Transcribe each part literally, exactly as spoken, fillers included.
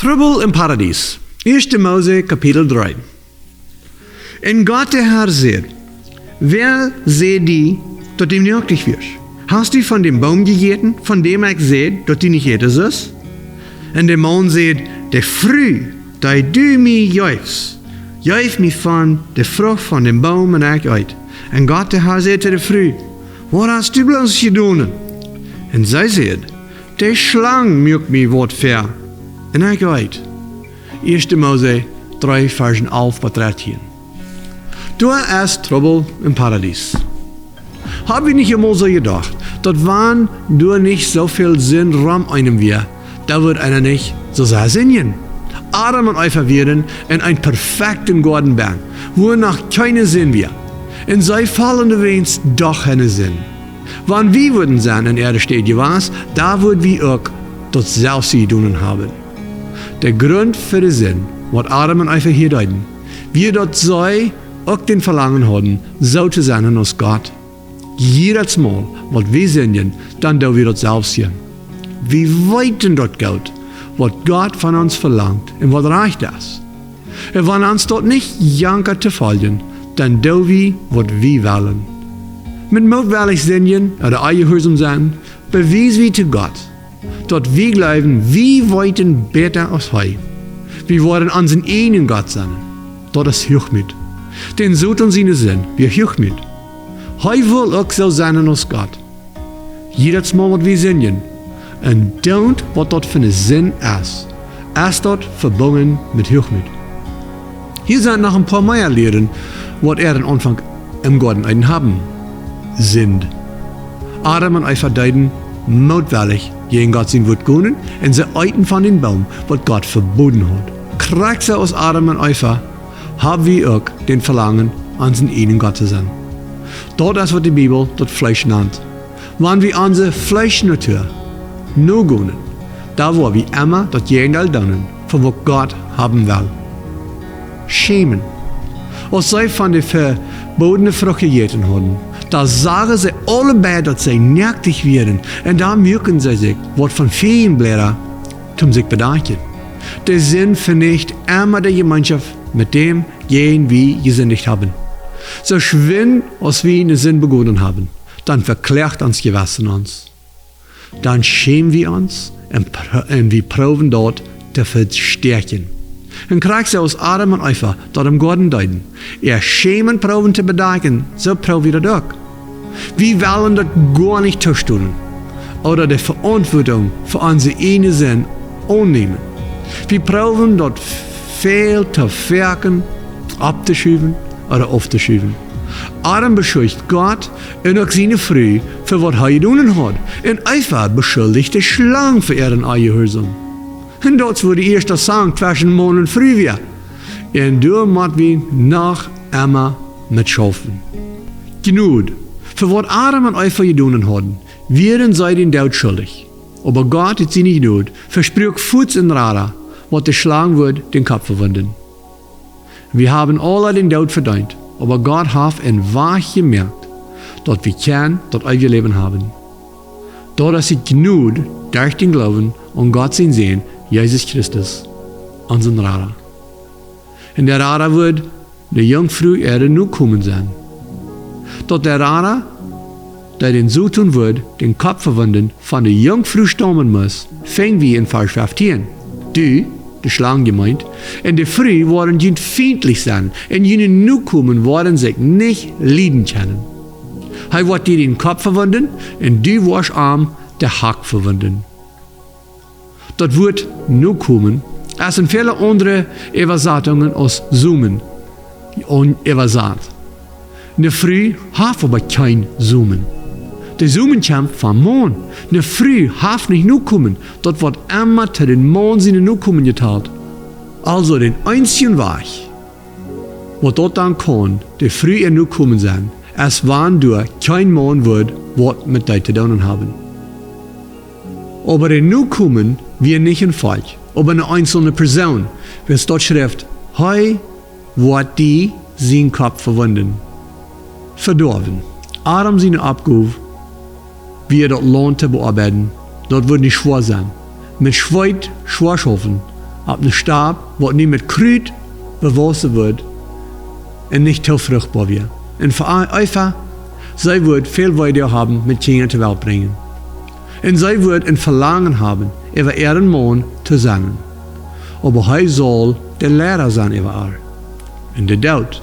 Trubbel em Paradies. Ieeschte Mose, Kapitel dree. Un Gott, de Herr, säd: Wäa säd die, daut du noaktich wieescht? Hast du von däm Boom jejäten, von däm ekj säd, daut du nich äten sust? Un de Maun säd: De Fru, dee du mie jeefst, jeef mie von de Frucht von däm Boom un ekj eet. Un Gott, de Herr, säd to de Fru: Waut hast du bloos jedonen? Un see säd: De Schlang muak mie waut väa, un ekj eet. Ieeschte Mose dree, Varsch alf bat dartieen. Doa es Trubbel em Paradies. Hab wie nich emol soo jedocht, daut wan doa nich soo väl Sind rom eenem wia, dan wudd eena nich soo sea sindjen? Adam un Eva wieren en een perfekten Goaden benn, wua noch kjeene Sind wia. Un see faulen doawäajen doch enne Sind. Wan wie wudden sennen en äare Städ jewast, dan wudd wie uk daut selwje jedonen haben. De Grunt fa de Sind, waut Adam un Eva hia deeden, wia, daut see uk dän Velangen hauden, soo to sennen aus Gott. Jiedet Mol, waut wie sindjen, dan doo wie daut selwje. Wie weeten daut goot, waut Gott von ons velangt un waut rajcht es. Un wan ons daut nich jankat to foljen, dan doo wie, waut wie wellen. Met mootwellich sindjen ooda onjehuarsom sennen, bewies wie to Gott, daut wie jleewen, wie weeten bäta aus hee. Wie woaren onsen eejnen Gott sennen. Daut es Huachmoot. Dän Soton siene Sind wia Huachmoot. Hee well uk soo sennen aus Gott. Jiedet Mol, waut wie sindjen, un doonen, waut daut fa eene Sind es, es daut vebungen met Huachmoot. Hia sent noch een poa mea Lieren, waut äaren Aunfank em Goaden Eden haben. Sind. Adam un Eva deeden mootwellich jäajen Gott sien Wuat gonen, un see eeten von dän Boom, waut Gott vebooden haud. Krakjt soo aus Adam un Eva hab wie uk dän Velangen, onsen eejnen Gott to sennen. Daut es, waut de Bibel daut Fleesch nant. Wan wie onse Fleeschnatua nogonen, dan woa wie emma daut Jäajendeel doonen von waut Gott haben well. Schämen. Aus see von de vebodne Frucht jejäten hauden, dan sagen see aule beid, daut see noaktich wieren, un dan muaken see sikj waut von Fiejenbläda, om sikj to bedakjen. De Sind venicht emma de Jemeenschoft met däm, jäajen wie jesindicht haben. Soo schwind aus wie eene Sind begonen haben, dan vekloagt ons Jewessen ons. Dan schäm wie ons un pro-, un wie proowen daut to vestäakjen. Un krakjt soo aus Adam un Eva daut em Goaden deeden. Äa Schämen proowen to bedakjen, soo proow wie daut uk. Wie wellen daut goa nich toostonen ooda de Veauntwuatunk fa onse eejne Sind aunnämen. Wie proowen daut väl to foaken opptoschuwen ooda auftoschiewen. Adam beschuldicht Gott un uk siene Fru fa waut hee jedonen haud. Un Eva beschuldicht de Schlang fa äaren Onjehuarsom. Un daut wia de ieeschte Saak tweschen Maun un Fru wia. Un doa mott wie noch emma met schaufen. Jnod. Fa waut Adam un Eva jedonen hauden, wieren see dän Doot schuldich. Oba Gott, ut siene Jnod, vespruak fuaz een Rada, waut de Schlang wudd dän Kopp vewunden. Wie haben aule dän Doot vedeent, oba Gott haft een Wajch jemoakt, daut wie kjennen daut eewje Läwen haben. Daut es de Jnod derch dän Gloowen aun Gott sienen Sän, Jesus Christus, onsen Rada. Un de Rada wudd de Junkfru äa Nokomen sennen. Daut de Rada, dee dän Soton wudd dän Kopp vewunden, von de Junkfru staumen must, finj wie en Varsch fieftieen. Du, de Schlang jemeent, un de Fru woaren junt fientlich sennen, un june Nokomen woaren sikj nich lieden kjennen. Hee woat die dän Kopp vewunden, un du woascht am de Hack vewunden. Daut Wuat Nokomen es en väle aundre Äwasatungen aus Somen aun-, äwasat. Ne Fru haft oba kjeen Somen. De Somen kjemt vom Maun. Ne Fru haft nich Nokomen. Daut woat emma to dän Maun siene Nokomen jetalt. Aulsoo dän eensjen Wajch, waut daut dan kaun de Fru äa Nokomen sennen, es wan doa kjeen Maun wudd waut met dee to doonen haben. Oba de Nokomen wia nich een Volkj, oba eene eenzelne Persoon, wiels daut schrift: Hee woat die sien Kopp vewunden. Vedoawen. Adam siene Oppgow wia daut Launt to beoabeiden, daut wudd nich schwoa sennen. Met Schweet schwoa schaufen, opp ne Stap, waut nu met Krut bewausen wudd un nich too fruchtboa wia. Un fa Eva, see wudd väl Weedoag haben met Kjinja to Welt brinjen. Un see wudd een Velangen haben, äwa äaren Maun to sennen. Oba hee saul de Leida sennen äwa ar. Un de Doot.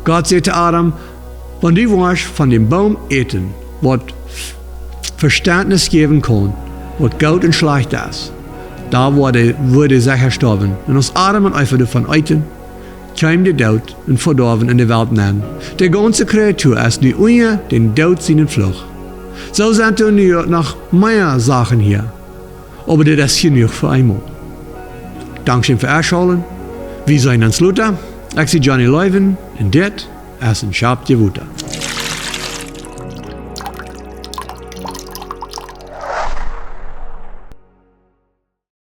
Gott säd to Adam: Wan du woascht von dän Boom äten, waut Vestentnis jäwen kaun, waut goot un schlajcht es, dan woa de, woa de secha stoawen. Un aus Adam un Eva doavon eeten, kjeem de Doot un Vedoawen en de Welt nenn. De gaunze Kreatua es nu unja dän Doot sienen Fluch. Soo sent doa nu noch mea Sachen hia, oba dit es jenuach fa eemol. Dankscheen fa enschaulten. Wie seenen ons lota. Ekj sie Johnny Loewen un dit es een Schap Wota.